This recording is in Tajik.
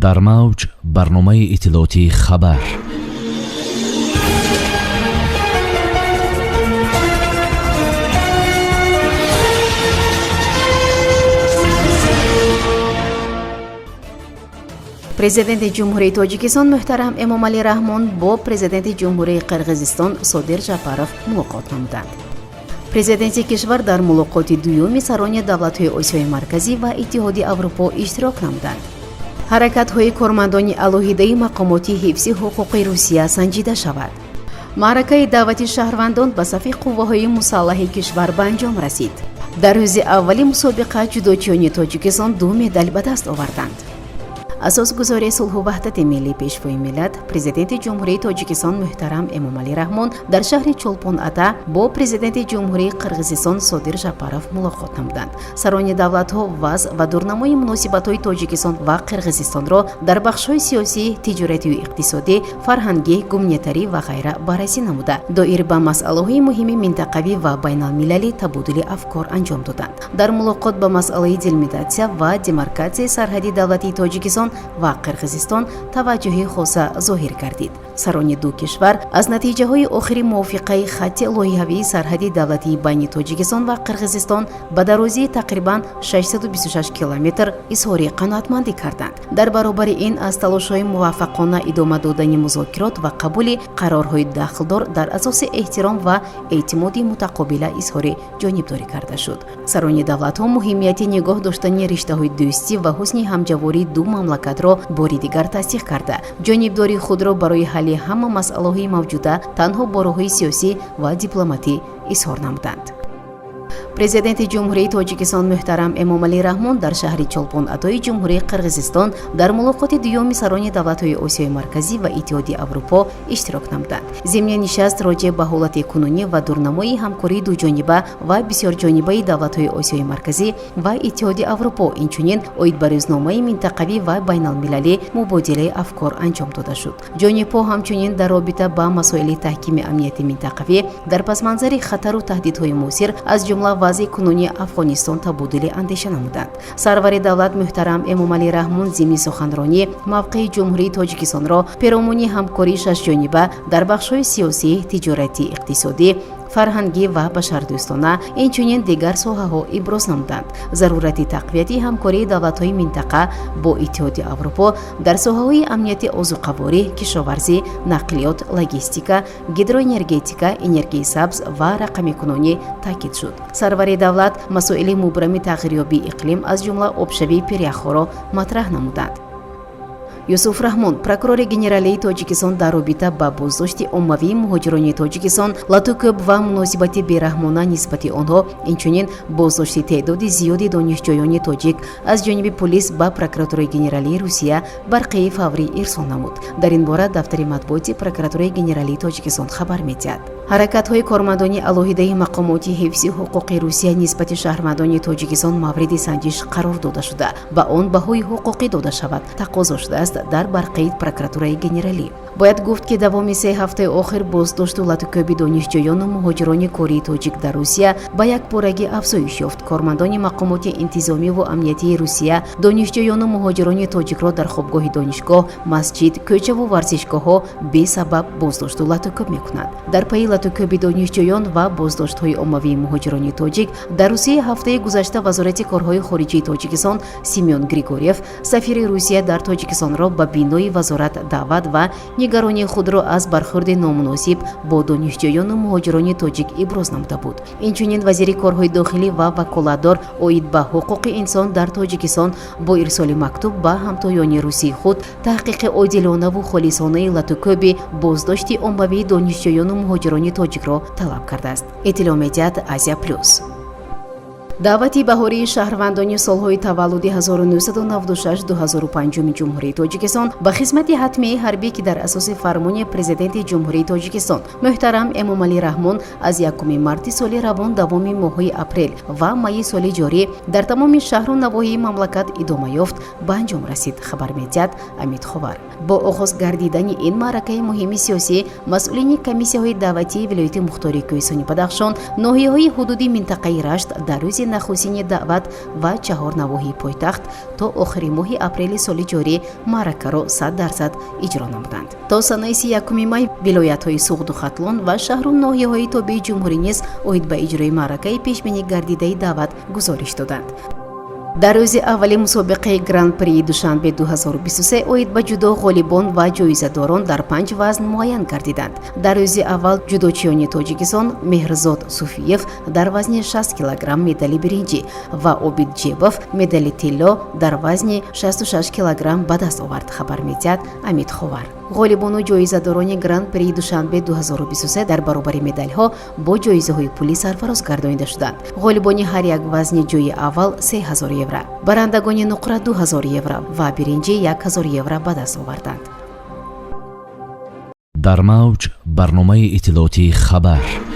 Дар мавҷ барномаи иттилоотии «Хабар». Президенти Ҷумҳурии Тоҷикистон муҳтарам Эмомалӣ Раҳмон бо Президенти Ҷумҳурии Қирғизистон Содир Жапаров мулоқот намуданд. Президенти кишвар дар мулоқоти дуюми сарони давлатҳои Осиёи Марказӣ ва Иттиҳоди Аврупо иштирок намуданд. Ҳаракатҳои кормандони алоҳидаи мақомоти ҳифзи ҳуқуқи Русия санҷида шавад. Маъракаи даъвати шаҳрвандон ба сафи қувваҳои мусаллаҳи кишвар ба анҷом расид. Дар рӯзи аввали мусобиқа ҷудочиёни Тоҷикистон ду медал ба даст оварданд. Асосгузори сулҳу ваҳдати миллӣ, Пешвои миллат, Президенти Ҷумҳурии Тоҷикистон муҳтарам Эмомалӣ Раҳмон дар шаҳри Чолпон Ата бо Президенти Ҷумҳурии Қирғизистон Содир Жапаров мулоқот намуданд. Сарони давлатҳо вазъ ва дурнамои муносибатҳои Тоҷикистон ва Қирғизистонро дар бахшҳои сиёсӣ, тиҷоратию иқтисодӣ, фарҳангӣ, гуманитарӣ ва ғайра баррасӣ намуда, доир ба масъалаҳои муҳими минтақавӣ ва байналмилалӣ табодули афкор анҷом доданд. Дар мулоқот ба масъалаи делимитатсия ва демаркатсияи сарҳади давлатии Тоҷикистон ва Қирғизистон таваҷҷӯҳи хоса зоҳир гардид. Сарони ду кишвар аз натиҷаҳои охири мувофиқаи хатти лоиҳавии сарҳади давлатии байни Тоҷикистон ва Қирғизистон ба дарозии тақрибан 626 километр изҳори қаноатмандӣ карданд. Дар баробари ин аз талошҳои муваффақона идома додани музокирот ва қабули қарорҳои дахлдор дар асоси эҳтиром ва эътимоди мутақобила изҳори ҷонибдорӣ карда шуд. Сарони давлатҳо муҳимияти нигоҳ доштани риштаҳои дӯстӣ ва ҳусни ҳамҷавории ду мамлакатро бори дигар тасдиқ карда, ҷонибдории худро барои ҳалли ҳама масъалаҳои мавҷуда танҳо бо роҳҳои сиёсӣ ва дипломатӣ изҳор намуданд. Президенти Ҷумҳурии Тоҷикистон муҳтарам Эмомалӣ Раҳмон дар шаҳри Чолпон Атои Ҷумҳурии Қирғизистон дар мулоқоти дуюми сарони давлатҳои Осиёи Марказӣ ва Иттиҳоди Аврупо иштирок намуданд. Зимни нишаст роҷеъ ба ҳолати кунунӣ ва дурнамои ҳамкории дуҷониба ва бисёрҷонибаи давлатҳои Осиёи Марказӣ ва Иттиҳоди Аврупо, инчунин оид ба рӯзномаи минтақавӣ ва байналмилалӣ мубодилаи афкор анҷом дода шуд. Ҷонибҳо ҳамчунин дар робита ба масоили таҳкими амнияти минтақавӣ дар пасманзари хатару таҳдидҳои муосир, аз ҷумла вазъи кунунии Афғонистон, табодули андеша намуданд. Сарвари давлат муҳтарам Эмомалӣ Раҳмон зимни суханронӣ мавқеи Ҷумҳурии Тоҷикистонро перомуни ҳамкории шашҷониба дар бахшҳои сиёсӣ, тиҷоратӣ, иқтисодӣ, фарҳангӣ ва башардӯстона, инчунин дигар соҳаҳо иброз намуданд. Зарурати тақвияти ҳамкории давлатҳои минтақа бо Иттиҳоди Аврупо дар соҳаҳои амнияти озуқаворӣ, кишоварзӣ, нақлиёт, логистика, гидроэнергетика, энергияи сабз ва рақамикунонӣ таъкид шуд. Сарвари давлат масоили мубрами тағйирёбии иқлим, аз ҷумла обшавии пиряхҳоро матраҳ намуданд. Юсуф Раҳмон, прокурори генералии Тоҷикистон, дар робита ба боздошти оммавии муҳоҷирони Тоҷикистон, латукӯб ва муносибати бераҳмона нисбати онҳо, инчунин боздошти теъдоди зиёди донишҷӯёни тоҷик аз ҷониби полис ба Прокуратураи генералии Русия барқияи фаврӣ ирсол намуд. Дар ин бора дафтари матбуоти Прокуратураи генералии Тоҷикистон хабар медиҳад. Ҳаракатҳои кормандони алоҳидаи мақомоти ҳифзи ҳуқуқи Русия нисбати шаҳрвандони Тоҷикистон мавриди санҷиш қарор дода шуда, ба он баҳои ҳуқуқӣ дода шавад, тақозо шудааст дар барқияи Прокуратураи генералӣ. Бояд гуфт, ки давоми 3 ҳафтаи охир боздошту латукӯби донишҷӯёну муҳоҷирони кории тоҷик дар Русия ба якпорагӣ афзоиш ёфт. Кормандони мақомоти интизомиву амниятии Русия донишҷӯёну муҳоҷирони тоҷикро дар хобгоҳи донишгоҳ, масҷид, кӯчаву варзишгоҳҳо бесабаб боздошту латукӯб мекунанд. Дар пайи латукӯби донишҷӯён ва боздоштҳои оммавии муҳоҷирони тоҷик дар Русия ҳафтаи гузашта Вазорати корҳои хориҷии Тоҷикистон Семён Григорьев, сафири Русия дар Тоҷикистонро ба бинои вазорат даъват ва нигаронии худро аз бархӯрди номуносиб бо донишҷӯёну муҳоҷирони тоҷик иброз намуда буд. Инчунин вазири корҳои дохилӣ ва ваколатдор оид ба ҳуқуқи инсон дар Тоҷикистон бо ирсоли мактуб ба ҳамтоёни русии худ таҳқиқи одилонаву холисонаи латукӯби боздошти оммавии донишҷӯёну муҳоҷирони тоҷикро талаб кардааст, иттилоъ медиҳад Азия Плюс. Даъвати баҳории шаҳрвандони солҳои таваллуди 1996-2005 Ҷумҳурии Тоҷикистон ба хизмати ҳатмии ҳарбӣ, ки дар асоси фармони Президенти Ҷумҳурии Тоҷикистон муҳтарам Эмомалӣ Раҳмон аз 1 марти соли равон давоми моҳҳои апрел ва майи соли ҷорӣ дар тамоми шаҳру навоҳии мамлакат идома ёфт, ба анҷом расид, хабар медиҳад Амид Ховар. Бо оғоз гардидани ин маъракаи муҳими сиёсӣ масъулини комиссияҳои даъватии вилояти мухтори Кӯҳистони Бадахшон, ноҳияҳои ҳудуди минтақаи Рашт дар рӯзи Нахустини даъват ва чаҳор навоҳии пойтахт то охири моҳи апрели соли ҷорӣ маъракаро 100% иҷро намуданд. То санаи 31 май вилоятҳои Суғду Хатлон ва шаҳру ноҳияҳои тобеи ҷумҳурӣ низ оид ба иҷрои маъракаи пешбинӣ гардидаи даъват гузориш доданд. Дар рӯзи аввали мусобиқаи Гран-прии Душанбе 2023 оид ба ҷудо ғолибон ва ҷоизадорон дар панҷ вазн муайян гардиданд. Дар рӯзи аввал ҷудочиёни Тоҷикистон Меҳрзод Суфиев дар вазни 60 килограмм медали биринҷӣ ва Обид Ҷебов медали тилло дар вазни 66 килограмм ба даст овард, хабар медиҳад Амид Ховар. Ғолибону ҷоизадорони Гран-прии Душанбе 2023 дар баробари медалҳо бо ҷоизаҳои пулӣ сарфароз гардонида шуданд. Ғолибони ҳар як вазни ҷои аввал 3000 евро, барандагони нуқра 2000 евро ва биринҷӣ 1000 евро ба даст оварданд. Дар мавҷ барномаи иттилоотии «Хабар».